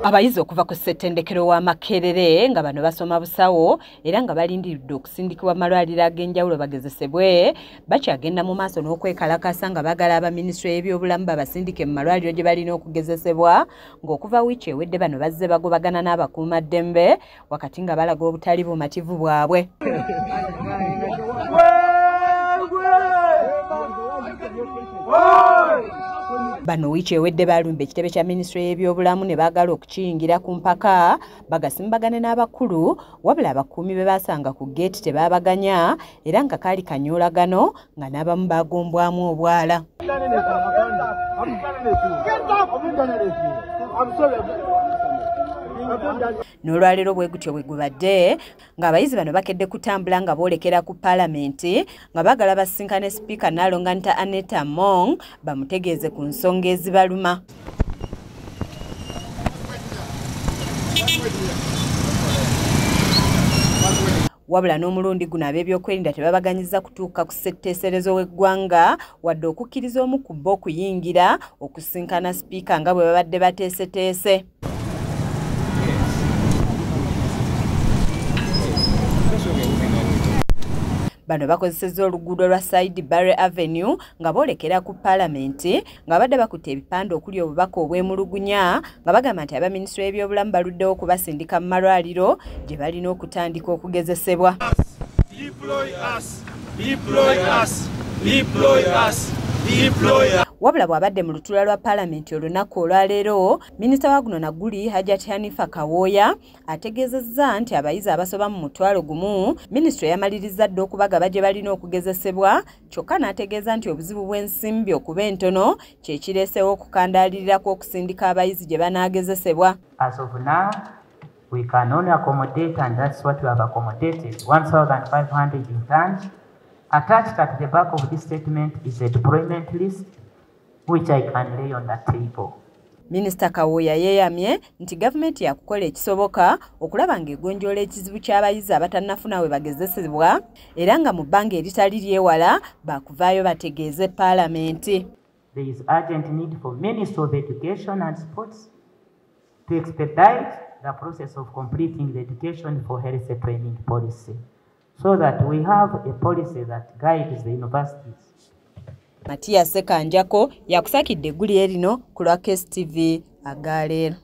Abayizi okuva ku ssettendekero wa Makerere nga bano basoma busawo era nga balindiridde okusindikibwa malwaliro ag'enjawulo bagezesebwe bakyagenda mu maaso n'okwekalakasa nga baagala aba minisitule y'ebyobulamu babasindike mu malwaliro gye balina okugezesebwa ng'okuva wiiki ewedde bano bazze bagobagana n'abakuumaddembe wakati nga balaga obutali bumativu bwabwe. Bano wiiki ewedde balumba ekitebe kya minisitule y'ebyobulamu ne baagala okukiyingira ku mpaka bagasimbagane n'abakulu, wabula abakuumi be baasanga ku geeti tebaabaganya era nga kaali kanyoolagano nga n'abamu bagombwamu obwala. N'olwaleero bwe gutyo bwe gubadde ng'abayizi bano bakedde kutambula nga boolekera ku paalamenti nga baagala basisinkane sipiika Nalongo Anita Among bamutegeeze ku nsonga ezibaluma. Wabula n'omulundi guno ab'ebyokwerinda tebabaganyiza kutuuka ku ssetteeserezo w'eggwanga wadde okukkiriza omu ku bo okuyingira okusinkana sipiika nga bwe babadde bateeseteese. Bano bakozesezza oluguudo lwa Saidi Barre Avenue nga boolekera ku paalamenti nga badde bakutte ebipande okuli obubaka obwemulugunya nga bagamba nti aba minisitule y'ebyobulamu baluddewo okubasindika mu malwaliro gye balina okutandika okugezesebwa. Deploy us, deploy us, deploy us, deploy us. Wabula bw'abadde mu lutuula lwa paalamenti olunaku olwaleero, minisita wa guno Naguli Hajat Hanifa Kawooya ategeezezza nti abayizi abasoba mu 10,000 minisitule yamalirizza dda okubagaba gye balina okugezesebwa, kyokka n'ategeeza nti obuzibu bw'ensimbi okuba entono kye kireesewo okukandaalirira kw'okusindika abayizi gye banaagezesebwa. As of now, we can only accommodate, and that's what we have accommodated, 1,500 interns. Attached at the back of this statement is a deployment list, which I can lay on the table. Minisita Kawooya yeeyamye nti gavumenti yakukola ekisoboka okulaba ng'egonjoola ekizibu ky'abayizi abatannafuna we bagezesebwa era nga mu bbanga eritali lyewala baakuvaayo bategeeze paalamenti. There is urgent need for Ministry of Education and Sports to expedite the process of completing the education for health training policy so that we have a policy that guides the universities. Matiya Sekanjako yakusakidde eggulire lino ku lwa KSTV agaleero.